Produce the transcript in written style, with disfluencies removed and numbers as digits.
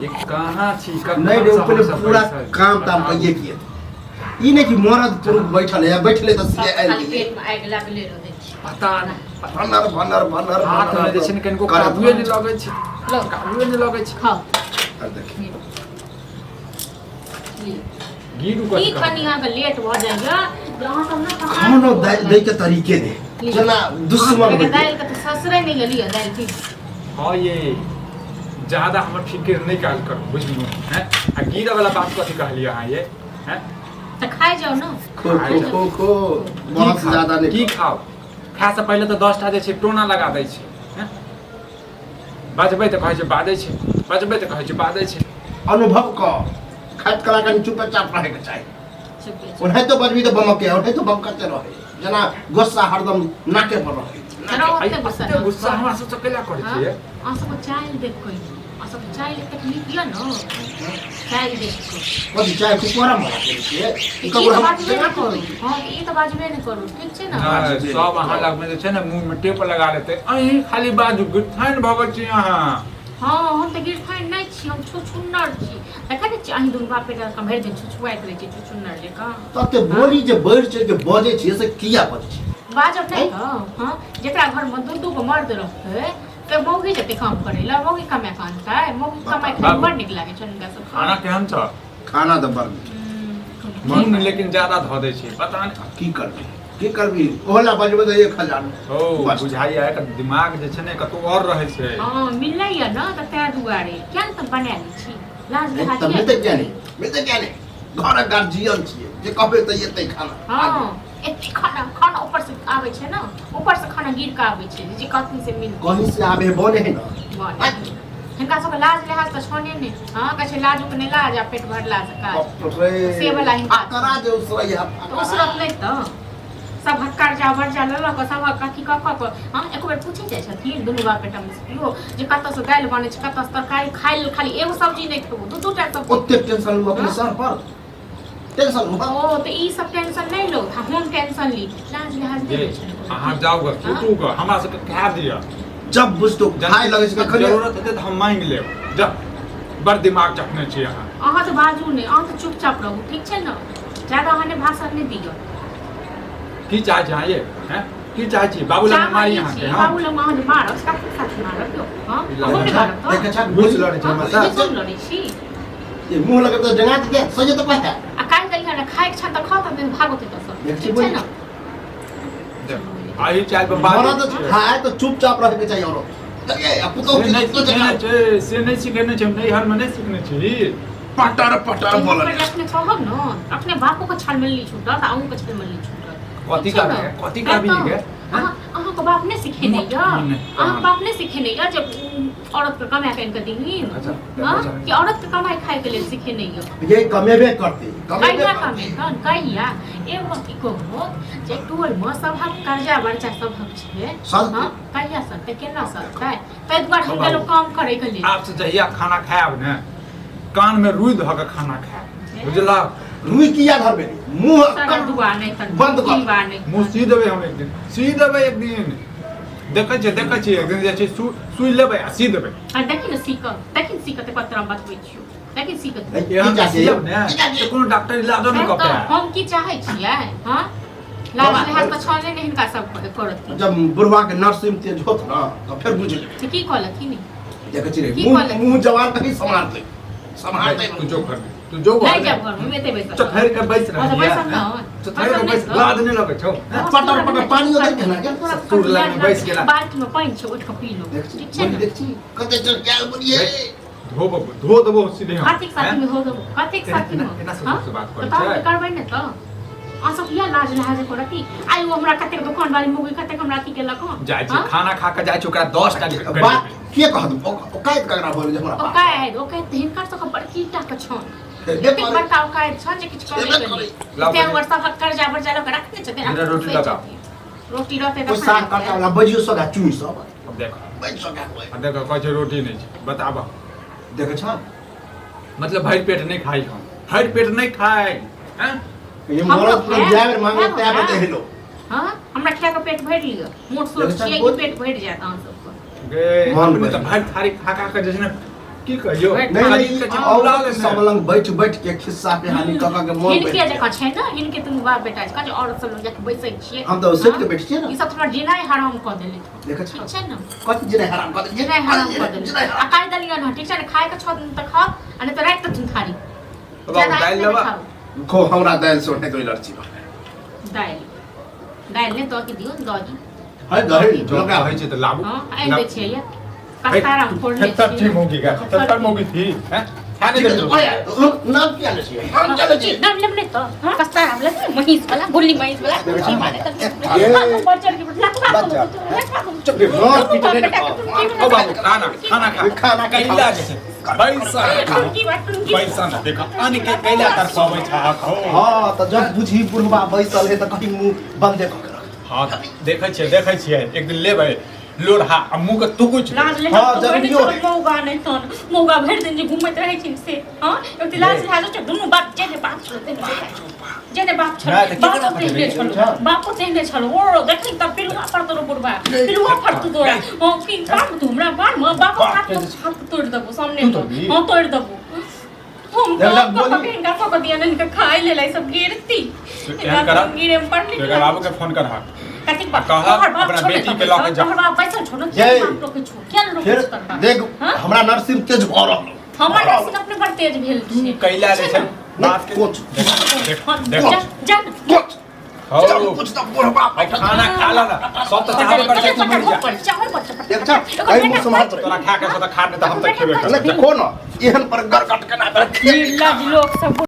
ये कहाँ छी कखन नहीं रे से पहिले हमसब पूरा बैसल छी? काम ताम बताउ। कहिए किए ई नहीं कि मरद पुरुष बैठल है बैठले तऽ सीधे आबि खाली गेलै पेट में आगि लागले रहै छै। पता नहीं भनर भनर भनर हाथ में जे छै ने कनिको करत काबुए नहि लगै छै। लो। काबुए नहि लगै छै। खाउ। आर देखी। लिअ। गिरू की कथी कनि अहाँके लेट भऽ जाइया जे अहाँ सब ने खानो दै दै के तरीके ने जेना दुश्मन अहाँके होइ छै। दालि के तऽ ससुरे नहि गेलियै दालि की। हाँ ये ज्यादा हमर फिक्र नहि काज करू बुझलहुँ हैं। आ गिरऽ वाला बात कथी कहलियै अहाँ ये हैं? तऽ खाइ जाउ ने। खो खो खो खो की बहुत खाउ? ज्यादा की नहीं। खाउ? खाय से पहिले तऽ 10 टा जे छै टोना लगा दै छै हैं? बजबै तऽ कहै छै बाजै छै, बजबै तऽ कहै छै बाजै छै। अनुभव क खाइत कला कनि चुपेचाप रहैके चाही। चुपे। ओनाहितो बजबी तऽ बमके ओनाहितो बमकते रहै जेना गुस्सा हरदम नाके पर रहै। एते गुस्सा एते गुस्सा हमरा सबसँ कैला करै हाँ? छियै? अहाँ सबके चालि देख कऽ, अहाँ सबके चालि एतेक नीक यऽ ने, चालि देख कऽ। कथी चाय खूब गरम बना के छियै? ई ई तऽ ककरो हम बाजबे केना नहि करू। कहै छी? हँ, ई तऽ बाजबे नहि करू, ठीक छै ने? नहि, सब अहाँ लगमे जे छै ने मुँह मे टेप लगा लेतै। अहीं खाली बाजू, गिरथाइन भऽ गेल छी अहाँ। हँ, हम तऽ गिरथाइन नहि छी, हम छुछुन्नर छी। देखै नहि छी अहीं दुनू बाप बेटा जकाँ भरि दिन छुछुआइत रहै छी छुछुन्नर जकाँ। तते बोली जे बढ़ि चढ़ि के बजै छियै से किया बजै छियै? बाजब नहि तऽ? हँ, जेकरा घरमे दू दू गो मर्द रहतै तऽ मौगी जेतै काम करै लए? मौगी कमाए कऽ अनतै? मौगी कमाए खाय बड़ नीक लागै छै हुनका सबके। खाना केहन छ? खाना तऽ बड़ नीक। नून लेकिन ज्यादा धऽ दै छै, पता नहि। की करबी, की करबी, ओहो ला बजबै तऽ 1000। ओ बुझाइया एकर दिमाग जे छै ने कतौ और रहै छै। हँ, मिलैया ने तऽ तैं दुआरे किया ने तऽ बना लै छी लाज लिहाज तऽ किया? मिलतै किया नहि, मिलतै किया नहि? घरक गार्जियन छियै, जे कहबै तऽ एतै खाना। हँ, एते खाना खाना ऊपर से आबै छै ने, ऊपर से खाना गिर के आबै छै, जे कहथिन से मिलतै। कहीं से आबे बने है ने। बने। हिनका सबके लाज लिहाज तऽ छने ने। हँ, कहै छै लाजो के नहि लाज आ पेट भरला से काज। बाप रे। से वाला हिनका। फकरा जे उसरैया। तऽ उसरत नहि तऽ? सबहक कर्जा वर्जा लऽ लऽ कऽ सबहक अथी कऽ कऽ कऽ, हँ, एको बेर पूछै जाइ छथिन दुनू बाप बेटामे से केओ जे कतऽसँ दालि बनै छै, कतऽसँ तरकारी? खाय लेल खाली एगो सब्जी नहि खेबो, दू दू टा सब्जी। ओते टेंशन लू अपने सर पर टेंशन लू। ओ तऽ ई सब टेंशन नहि लो, हम टेंशन ली। लाज लिहाज नहि ये होइ छै ने कोनो। अहाँ जाउ ग सुतू ग, हमरा सबके खा दिअ। जब बुझतो खाय लगै छै कखन जरूरत हेतै तऽ हम मांगि लेब। जा, बड़ दिमाग चखने छी अहाँ। अहाँ तऽ बाजू नहि, अहाँ तऽ चुपचाप रहू, ठीक छै ने? ज्यादा अहाँ नहि भाषण नहि दिअ। की चाहै छी अहाँ ये हैं? की चाहै छी बाबू लग चाहै मारी ई अहाँके छी हम बाबू लग अहाँ जे मारब से कथीक साथ मारब यौ? हँ, ई लड़ै अहूँ नहि छै। मारब तऽ? देखै छह। घूस लड़ै छै हमरा हँ, से। घूसो लड़ै छी। ये मुंह लगे तऽ जंगा के सजे तऽ पता। आ काल्हि देलियै ने खायके छनि तऽ खाउ, तऽ भागो तऽ सब। देख छी। ठीक छै ने? देख, आही चाय पर बात मरद खाय तऽ चुपचाप रहके चाही औरो ये आ पुतोहु से नहि सिखेने छै, से नहि सिखेने छै। हम नैहरमे नहि सिखने छी। पटर पटर बोलल। हुनकर जखने कहब ने अपने बापो के छलमल्ली छूटत आ अहूँ के छलमल्ली छूटत। कथी ठीक छै करबै? ने? कथी तैं करबी तऽ गे? अहाँ अहाँके बाप नहि सिखेने यऽ? नहि। अहाँके बाप नहि सिखेने यऽ जे औरत के कमाए के आनि कऽ दीही? अच्छा। हँ? अच्छा। कि औरत के कमाइ खाय के लेल सिखेने यऽ? ये कमेबे करते, कमेबे कहिया करते। कमेतन, कहिया? एगो की कहू जे टोल मे सभक कर्जा वर्जा सभक छै। सब। हँ, कहिया सधतै, केना सधतै? ताहि दुआरे हम बाबू। गेलहुँ काम करे के लेल। आब से जहिया खाना खायब ने, कान में रुई धऽ के खाना खायब, बुझलक? रुई किया धरबे मुंह? सारा दुआ नहि तन बंद कर। की नहि। मुँह सी देबै हम एक दिन, सी देबै एक दिन। देखै छियै, देखै छियै, एक दिन जाइ छियै सुइ लेबै आ सी देबै। आ देखी ने सीख, देखी ने सीख, तऽ तोरा बतबै छियौ, देखी सीख। एहन की चाही? सियब ने तऽ कोनो डॉक्टर इलाजो नहि कऽ तऽ पायत। हम की चाहै छियै? हँ, लाज लिहाज तऽ छले ने हिनका सब करत। जब बुढ़वा के नर्सिंग तेज होत ना तऽ फेर बुझ लेबै। तऽ की कहलखिन? देखै छी रे। की मुंह कहलक? मुंह जवान कहीं सम्हारते सम्हारते। तू जो घर में, तू जो नहि घर जायब में। घरमे, एते बैसल। चथैर के बैस हँ, तऽ रहलियै। बैसब ने। चथैर के बैस, लाज नहि लगै छौ? हैं? पटर पटर पानी उधर के ना के। ससुर लग में बैस गेला। बाल्टी में पानि छै, उठि कऽ पी लो। देख छी। ठीक छै ने? देख छी कते चल गया बोलिए। धो बबू, धो देबो सीधे हम। कथीक साथी में हो देबो, कथीक साथी में? एना हँ? से बात करै तऽ तहन छै? तऽ करबै ने तऽ अहाँ सब किया लाज लिहाज करती? आइ ओ हमरा कतेक दुकान वाली मुगी कतेक हमरा अथी केलक हँ? जाइ छी हँ? खाना खा के जाइ छी, ओकरा 10 टा गरीब बात के कहत? ओ काइत ककरा बोले जे हमरा बाप? ओकायद, ओकायद तऽ हिनकर सबके बड़की टा के छन। हेबे एतेक करै। बड़का ओकायद छन जे किछु कहबै हेबे के करै। नहि। लाउ तें बने। ओकर सबहक कर्जा वर्जा लऽ कऽ रखने छथिन आ एकटा रोटी पोसै लगाउ। छथिन। रोटी रहतै कोई तखन साग ने काटे वाला बजियो सगा चुई सब। अब देख। बज सगा होय। आ देख, कहै छै रोटी नहि छै, बताबह। देखै छ। मतलब भरि पेट नहि खाइ हम, भरि पेट नहि खाइ हैं? ये हमरो मरद पर खायब, जाय मांगे खायब तै हमरा। पे देहलो। हँ, हमरा खा कऽ पेट भरि लिअ, मोट सोट देखै छियै छह, कि पेट भरि जायत अहाँ सबके। गे मन अपने तऽ भरि। भरि थारी खा खा के जे छै ने की कहियो? नहीं, नहीं खाली नहीं, के चिपौला औरत लेने। सब लंग बैठ बैठ के खिस्सा पिहानी क क के मोन हिनके बैठ गेल। जकाँ छै ने, हिनके दुनू बाप बेटा जकाँ जे औरत सब लग जाके बैसै छियै। हम तऽ सटि के बैठ छियै ने। ई सब थोड़ा जीनाइ हराम कऽ देले। देखै ठीक छौ छै ने? कथी जिनाइ हराम कऽ देले? जीनाइ हराम कऽ देले। जिनाइ आ हराम। काटि देलियनि हँ, ठीक छै ने? खायके छौ तऽ खाउ आ नहि तऽ राखि देथुन थारी। बाबू, ज्यादा दालि नहि लेबा? खाउ। खो हमरा दालि सोने तो एलर्जी बा। दालि दालि नहि दऽ के दियौ, दही। है दही जो लगा। कहै छै तऽ लाबू। हँ, आनि दै छियै ये। कस्तारा हम फोड़ने थेथर छियै। थी मौगी का थेथर मौगी थी हैं खाने दे। ओए, नाम किया लै छियै? नाम किया लै छियै? नाम लेब नहि तऽ हँ, कस्तारा हम लेबै, महींस वाला, गुल्ली महींस वाला। देखै छी? ए, ए, बच्चा के लखवा बच्चा। लखवा। चुप रे, मार पीट ले। ओ बाबू, खाना खाना खा। खाना खा। कैला जे छै पैसा खा। पैसा ना देखा आन के कैला तर सबै छा खो। हाँ तऽ जब बुझी बुढ़वा बैसल है तऽ कहीं मुंह बंदे कऽ के रख। हां, देखै छियै, देखै छियै, एक दिन लेबै लोढ़ा आ मुंह के तुकुच। लाज ले। हाँ, जरूरियो है। मौगा नहि तहन मौगा भरि दिन जे घूमैत रहै छै से। हँ, एक लाज लिहाज छै। दुनू बाप जेने बाप छलो तेहने जेने बाप छलो। नहि, तऽ केकरा बापो तेहने पकड़बै? छलो, बापो तेहने छलो। ओ देखी तऽ पिलुआ पर तोरो बुढ़बा पिलुआ फड़तू तोरा। हँ, की बाप तू हमरा बार में बाप हाथ हाथ तोड़ि देबो सामने। तू तोड़बी? हँ, तोड़ि देबो हम। देख, तऽ बोली। कऽ हिनका कऽ कऽ दिया हिनका खाइ लेल ई सब गिरती। एहन करह। गिरे में पड़ली। तो एकर बाबू के फोन करह। कथी बाप? कहब तोहर बाप अपना छोड़े बेटी तऽ के लऽ के बैसल, जा। तोहर बाप बैसल छौ ने? जय। बाप रोकै छौ? किया ने रोकै फेर छौ तोहर बाप? देख। हाँ? हमरा नरसिंह तेज भऽ रहल। हमर नरसिंह अपने बड़ तेज भेल छै। कैला जे छै बात के। कोच। देख देख हँ, देख। जा जा ने। कोच। हौ। चल कुछ तऽ बुढ़वा भाई, खाना खा ल ना, सब तऽ चाहबे करै छै तू मरि जा। चावल पर चपट। देख छौ, एहि मुँह सम्हार तोरे। तोरा खा के से तऽ खा, नहि तऽ हम तऽ खेबे करबै। देखो न एहन पर गरगट केना निर्लज लोक सब।